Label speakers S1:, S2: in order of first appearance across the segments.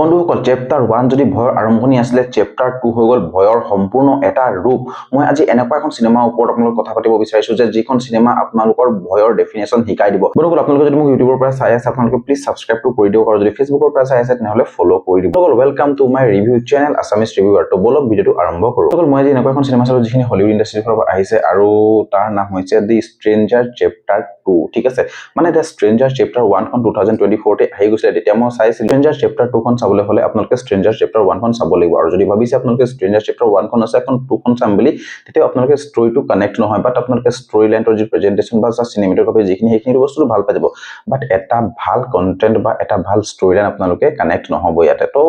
S1: বন্ধুসকল, চেপ্টাৰ 1 যদি ভয়ৰ আৰম্ভণি আছিলে, চেপ্টাৰ 2 হৈ গ'ল ভয়ৰ সম্পূৰ্ণ এটা ৰূপ। মই আজি এনেকুৱা এখন চিনেমাৰ ওপৰত আপোনালোক কথা পাতিব বিচাৰিছো যে যিখন চিনেমা আপোনালোকৰ ভয়ৰ ডেফিনেশ্যন শিকাই দিব। বন্ধুসকল, আপোনালোকে যদি মোক ইউটিউবৰ পৰা চাই আছে, আপোনালোকে প্লিজ ছাবস্ক্ৰাইবটো কৰি দিয়ক আৰু যদি ফেচবুকৰ পৰা চাই আছে, তেনেহ'লে ফ'ল' কৰি দিব। Welcome to my review channel, Assamese Reviewer। তো বলক, ভিডিঅ'টো আৰম্ভ কৰোঁ। বন্ধুসকল, মই আজি এনেকুৱা এখন চিনেমা চালো যিখিনি হলিউড ইণ্ডাষ্ট্ৰীৰ পৰা আহিছে আৰু তাৰ নাম হৈছে দি ষ্ট্ৰেঞ্জাৰ চেপ্টাৰ 2। ঠিক আছে, মানে the stranger chapter 1খন 2024তে আহি গৈছিলে, তেতিয়া মই চাইছিলো। ষ্ট্ৰেঞ্জাৰ চেপ্টাৰ 2খন চাবলৈ হ'লে আপোনালোকে ষ্ট্ৰেঞ্জাৰ চেপ্টাৰ 1খন চাব লাগিব। আৰু যদি ভাবিছে আপোনালোকে ষ্ট্ৰেঞ্জাৰ চেপ্টাৰ 1খন আছে, এখন 2খন চাম বুলি, তেতিয়া আপোনালোকে ষ্টৰিটো কানেক্ট নহয়। বাট আপোনালোকে ষ্টৰি লাইনটোৰ যি প্ৰেজেণ্টেশ্যন বা চিনেমেটোগ্ৰাফি যিখিনি, সেইখিনি বস্তুটো ভাল পাই যাব। বাট এটা ভাল কণ্টেণ্ট বা এটা ভাল ষ্টৰি লাইন আপোনালোকে কানেক্ট নহ'ব ইয়াতে। তো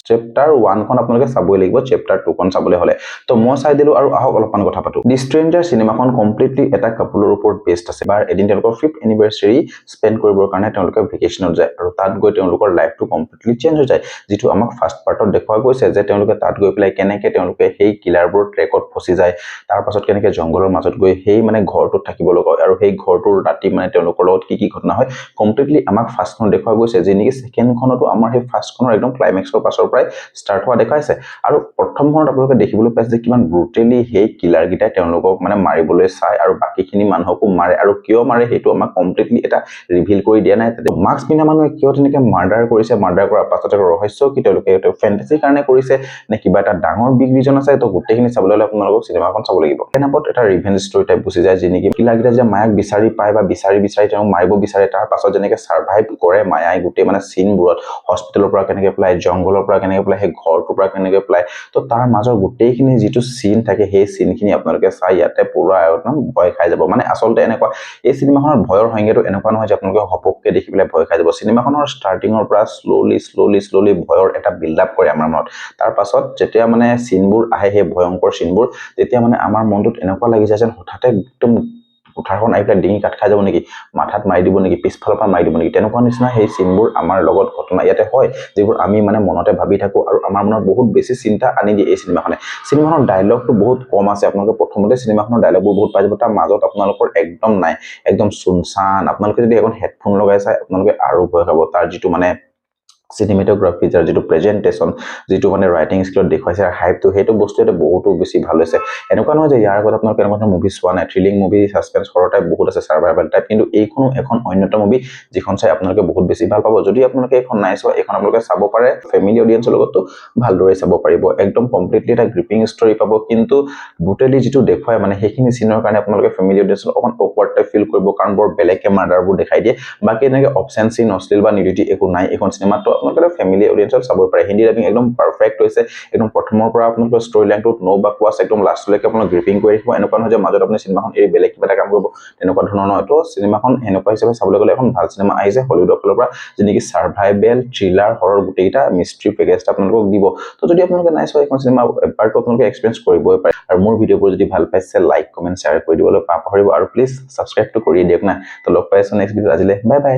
S1: চেপ্টাৰ 1খন আপোনালোকে চাবই লাগিব চেপ্টাৰ 2খন চাবলৈ হ'লে। তো মই চাই দিলো আৰু আহক অলপমান কথা পাতো। দি ষ্ট্ৰেঞ্জাৰ চিনেমাখন কমপ্লিটলি এটা কাপোলৰ ওপৰত বেছড আছে। বা এদিন তেওঁলোকৰ ফিফ্থ এনিভাৰ্চাৰী স্পেণ্ড কৰিবৰ কাৰণে তেওঁলোকে ভেকেশ্যনত যায় আৰু তাত গৈ তেওঁলোকৰ লাইফটো কমপ্লিটলি চেঞ্জ হৈ যায়, যিটো আমাক ফাৰ্ষ্ট পাৰ্টত দেখুওৱা গৈছে যে তেওঁলোকে তাত গৈ পেলাই কেনেকে তেওঁলোকে সেই কিলাৰবোৰ ট্ৰেকত ফচি যায়, তাৰ পাছত কেনেকে জংঘলৰ মাজত গৈ সেই মানে ঘৰটোত থাকিব লগা হয় আৰু সেই ঘৰটোৰ ৰাতি মানে তেওঁলোকৰ লগত কি কি ঘটনা হয়, কমপ্লিটলি আমাক ফাৰ্ষ্টখন দেখুওৱা গৈছে। যি নেকি ছেকেণ্ডখনতো আমাৰ সেই ফাৰ্ষ্টখনৰ একদম ক্লাইমেক্সৰ পাছৰ পৰাই ষ্টাৰ্ট হোৱা দেখুৱাইছে। আৰু প্ৰথমখনত আপোনালোকে দেখিবলৈ পাইছে যে কিমান ব্ৰুটেলি সেই কিলাৰকেইটাই তেওঁলোকক মানে মাৰিবলৈ চায় আৰু বাকীখিনি মানুহকো মাৰে। আৰু কিয় মাৰে, সেইটো আমাক কমপ্লিটলি এটা ৰিভিল কৰি দিয়া নাই। মাস্ক পিন্ধা মানুহে কিয় তেনেকে মাৰ্ডাৰ কৰিছে, মাৰ্ডাৰ কৰাৰ পাছত ৰহস্য কি, তেওঁলোকে এইটো ফেণ্টাচিৰ কাৰণে কৰিছে নে কিবা এটা ডাঙৰ বিগ ৰিজন আছে, তো গোটেইখিনি চাবলৈ হ'লে আপোনালোকক চিনেমাখন চাব লাগিব। এনেপত এটা ৰিভেঞ্জ ষ্টৰী টাইপ গুচি যায়, যি নেকি কিলাৰকেইটা যে মায়াক বিচাৰি পায় বা বিচাৰি বিচাৰি তেওঁক মাৰিব বিচাৰে, তাৰ পাছত যেনেকে ছাৰ্ভাইভ কৰে মায়াই গোটেই মানে চিনবোৰত, হস্পিটেলৰ পৰা কেনেকে পেলাই, জংঘলৰ পৰা কেনেকে পেলাই, সেই ঘৰটোৰ পৰা কেনেকে পেলাই, তো তাৰ মাজৰ গোটেইখিনি যিটো চিন থাকে, সেই চিনখিনি আপোনালোকে চাই ইয়াতে পুৰা একদম ভয় খাই যাব। মানে আচলতে এনেকুৱা এই চিনেমাখনৰ ভয়ৰ সংজ্ঞাটো এনেকুৱা নহয় যে আপোনালোকে ঘপককৈ দেখি পেলাই ভয় খাই যাব। চিনেমাখনৰ ষ্টাৰ্টিঙৰ পৰা শ্ল'লি শ্ল'লি শ্ল'লি ভয়ৰ এটা বিল্ড আপ কৰে আমাৰ মনত। তাৰ পাছত যেতিয়া মানে চিনবোৰ আহে, সেই ভয়ংকৰ চিনবোৰ, তেতিয়া মানে আমাৰ মনটোত এনেকুৱা লাগি যায় যেন হঠাতে একদম কুঠাৰখন আহি পেলাই ডিঙি কাট খাই যাব নেকি, মাথাত মাৰি দিব নেকি, পিছফালৰ পৰা মাৰি দিব নেকি, তেনেকুৱা নিচিনা সেই চিনবোৰ আমাৰ লগত ঘটনা ইয়াতে হয়, যিবোৰ আমি মানে মনতে ভাবি থাকোঁ আৰু আমাৰ মনত বহুত বেছি চিন্তা আনি দিয়ে এই চিনেমাখনে। চিনেমাখনৰ ডাইলগটো বহুত কম আছে। আপোনালোকে প্ৰথমতে চিনেমাখনৰ ডাইলগবোৰ বহুত পাই যাব, তাৰ মাজত আপোনালোকৰ একদম নাই, একদম চুনচান। আপোনালোকে যদি এখন হেডফোন লগাই চায়, আপোনালোকে আৰু ভয় খাব। তাৰ যিটো মানে চিনেমেটোগ্ৰাফি, যাৰ যিটো প্ৰেজেণ্টেশ্যন, যিটো মানে ৰাইটিং স্কিলত দেখুৱাইছে, হাইপটো, সেইটো বস্তু ইয়াতে বহুতো বেছি ভাল হৈছে। এনেকুৱা নহয় যে ইয়াৰ আগত আপোনালোকে এনেকুৱা ধৰণৰ মুভি চোৱা নাই। Thrilling movie, suspense, horror type বহুত আছে, ছাৰ্ভাইভেল টাইপ, কিন্তু এইখনো এখন অন্যতম মুভি যিখন চাই আপোনালোকে বহুত বেছি ভাল পাব। যদি আপোনালোকে এইখন নাই চোৱা, এইখন আপোনালোকে চাব পাৰে। ফেমিলি অডিয়েঞ্চৰ লগতো ভালদৰে চাব পাৰিব। একদম কমপ্লিটলি এটা গ্ৰিপিং ষ্টৰী পাব। কিন্তু ব্ৰুটেলি যিটো দেখুৱাই, মানে সেইখিনি চিনৰ কাৰণে আপোনালোকে ফেমিলি অডিয়েঞ্চত অকণ অকৱাৰ্ড টাইপ ফিল কৰিব, কাৰণ বৰ বেলেগকে মাৰ্ডাৰবোৰ দেখাই দিয়ে। বাকী এনেকৈ অবচিন চিন, অশ্লীল বা নিউডিটি একো নাই এইখন চিনেমাত। আপোনালোকে ফেমিলি অডিয়েঞ্চত চাব পাৰে। হিন্দী ডাবিং একদম পাৰফেক্ট হৈছে। একদম প্ৰথমৰ পৰা আপোনালোকৰ ষ্টৰী লাইনটোত ন' বাকৱাছ, একদম লাষ্টলৈকে আপোনালোক গ্ৰিপিং কৰি ৰাখিব। এনেকুৱা নহয় যে মাজত আপুনি চিনেমাখন এৰি বেলেগ কিবা এটা কাম কৰিব, তেনেকুৱা ধৰণৰ নহয়। তো চিনেমাখন সেনেকুৱা হিচাপে চাবলৈ গ'লে এখন ভাল চিনেমা আহিছে হলিউডৰ ফালৰ পৰা, যি নেকি ছাৰ্ভাইভেল, থ্ৰিলাৰ, হৰৰ গোটেইকেইটা মিষ্ট্ৰি পেকেজ এটা আপোনালোকক দিব। তো যদি আপোনালোকে নাই চোৱা এইখন চিনেমা, এবাৰটো আপোনালোকে এক্সপিৰিয়েঞ্চ কৰিবই পাৰে। আৰু মোৰ ভিডিঅ'বোৰ যদি ভাল পাইছে, লাইক, কমেণ্ট, শ্বেয়াৰ কৰি দিবলৈ পাহৰিব আৰু প্লিজ ছাবস্ক্ৰাইবটো কৰি দিয়ক না। তো লগ পাই আছোঁ নেক্সট ভিডিঅ'। আজিলৈ বাই বাই।